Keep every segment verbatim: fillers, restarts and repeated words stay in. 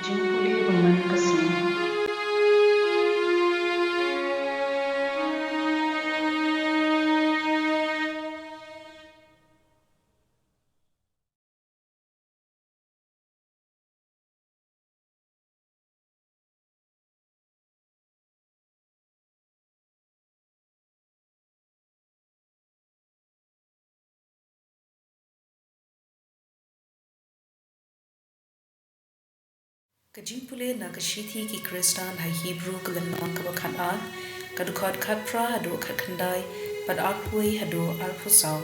Jingpule bymman ka sngi. Ka jingpule na ka shithi ki Khristan ha Hebru ka lynnong kaba khatar, ka dkhot khatphra haduh khatkhyndai, bad arphew haduh arphew saw.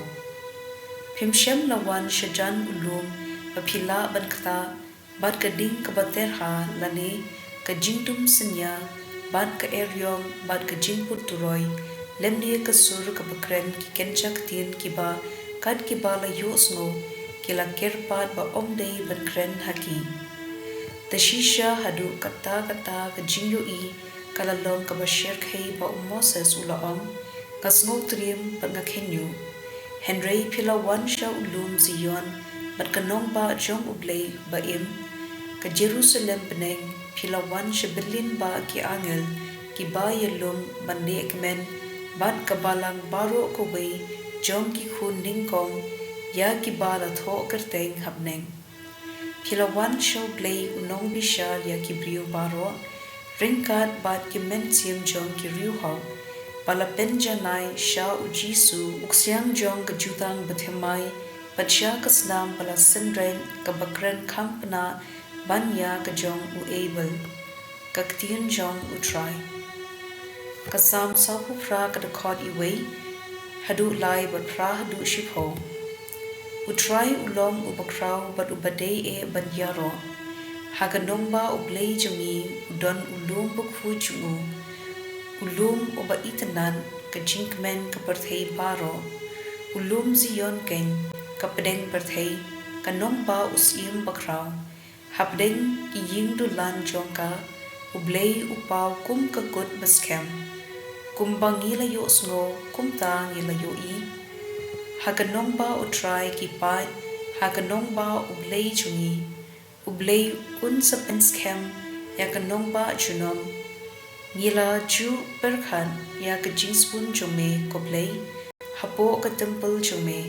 Phim shym la wan shajan u lum ba phi lah ban ktah, bad ka ding kaba terha, lane ka jingdum synñia, bad ka eriong, bad ka jingput turoi, lymne ka sur kaba kren ki kynja ktien kiba, kat kiba la ïohsngew, ki la kyrpad ba ym dei ban kren ha ki. Te shisha haduh katta katta ka jingïohi ka la long kaba shyrkhei ba u Moses u la ong, nga sngewtriem bad nga khynñiuh. Hynrei phi la wan sha u lum Zion, bad ka nongbah jong U Blei ba im, ka Jerusalem bneng, phi la wan sha byllien bah ki angel, kiba ïalum ban leh kmen, bad ka balang baroh kawei jong ki khun nyngkong, ïa kiba la thoh kyrteng ha bneng. Phi la wan sha U Blei u nongbishar ïa ki briew baroh, ryngkat bad ki mynsiem jong ki riewhok, ba la pynjanai sha u Jisu u ksiang jong ka jutang bathymmai, bad sha ka snam ba la synreit kaba kren kham pynah ban ïa ka jong u Abel. Ka ktien jong U Trai. Ka Salm sawphew phra ka dkhot iwei haduh lai bad phra haduh shiphew. U Trai u long uba khraw bad uba dei eh ban ïaroh. Ha ka nongbah U Blei jong ngi u don u lum bakhuid jong u, u lum uba itynnad ka jingkmen ka pyrthei baroh, u lum Zion keiñ ka pdeng pyrthei, ka nongbah u Syiem bakhraw. Hapdeng ki ïing dulan jong ka, U Blei u paw kum ka kut ba skhem. Kumba ngi la ïohsngew, kumta ngi la ïohi. Ha ka nongbah U Trai ki paid, ha ka nongbah U Blei jong ngi. U Blei un sa pynskhem ïa ka nongbah junom. Ngi la ju pyrkhat ïa ka jingsbun jong me, ko Blei, hapoh ka templ jong me,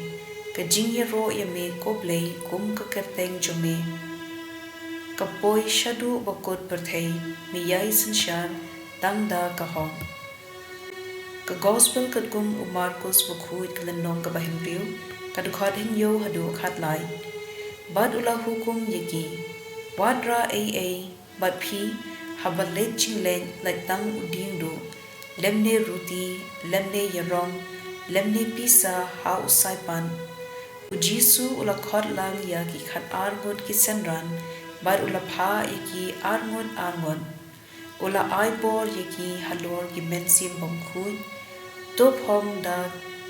ka jingïaroh ïa me, ko Blei, kum ka kyrteng jong me ka poi shaduh ba kut pyrthei, me ïai synshar tang da ka hok. Ka Gospel katkum u Markos bakhuid ka lynnong kaba hynriew, ka dkhot hynñiew haduh khatlai. Bad u la hukum ïa ki, wat rah ei ei, bad phi, haba leit jingleit lait tang u diengduh, lymne ruti, lymne ïarong, lymne pisa ha u saipan. U Jisu u la khot lang ïa ki khatar ngut ki synran, bad u la phah ïa ki arngut arngut. U la ai bor ïa ki halor ki mynsiem bymkhuid, to phong da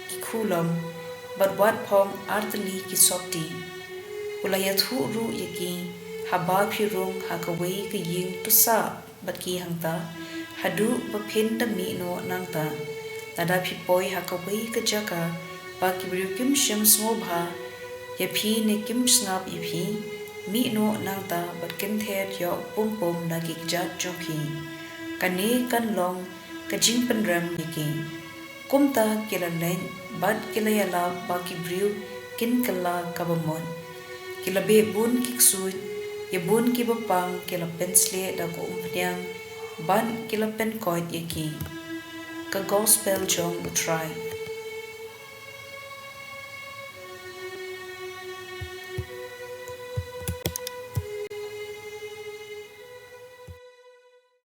ki khulom, bad wat phong artylli ki sopti. U la ïathuh ruh ïa ki, haba phi rung ha kawei ka ïing, to sah bad ki hangta, haduh ba phin da mih noh nangta. Lada phi poi ha kawei ka jaka ba ki briew kim shym sngewbha ïa phi ne kim sngap ïa phi, mih noh nangta bad kynther ïa u pum pum na ki kjat jong phi. Kane kan long ka jingpynrem ïa ki. Kumta ki la leit, bad ki la ïalap ba ki briew kin kylla kaba mut. Ki la beh bun ki ksuid, ïa bun kiba pang ki la pynslieh da ka umphniang, bad ki la pynkoit ïa ki. Ka Gospel jong U Trai.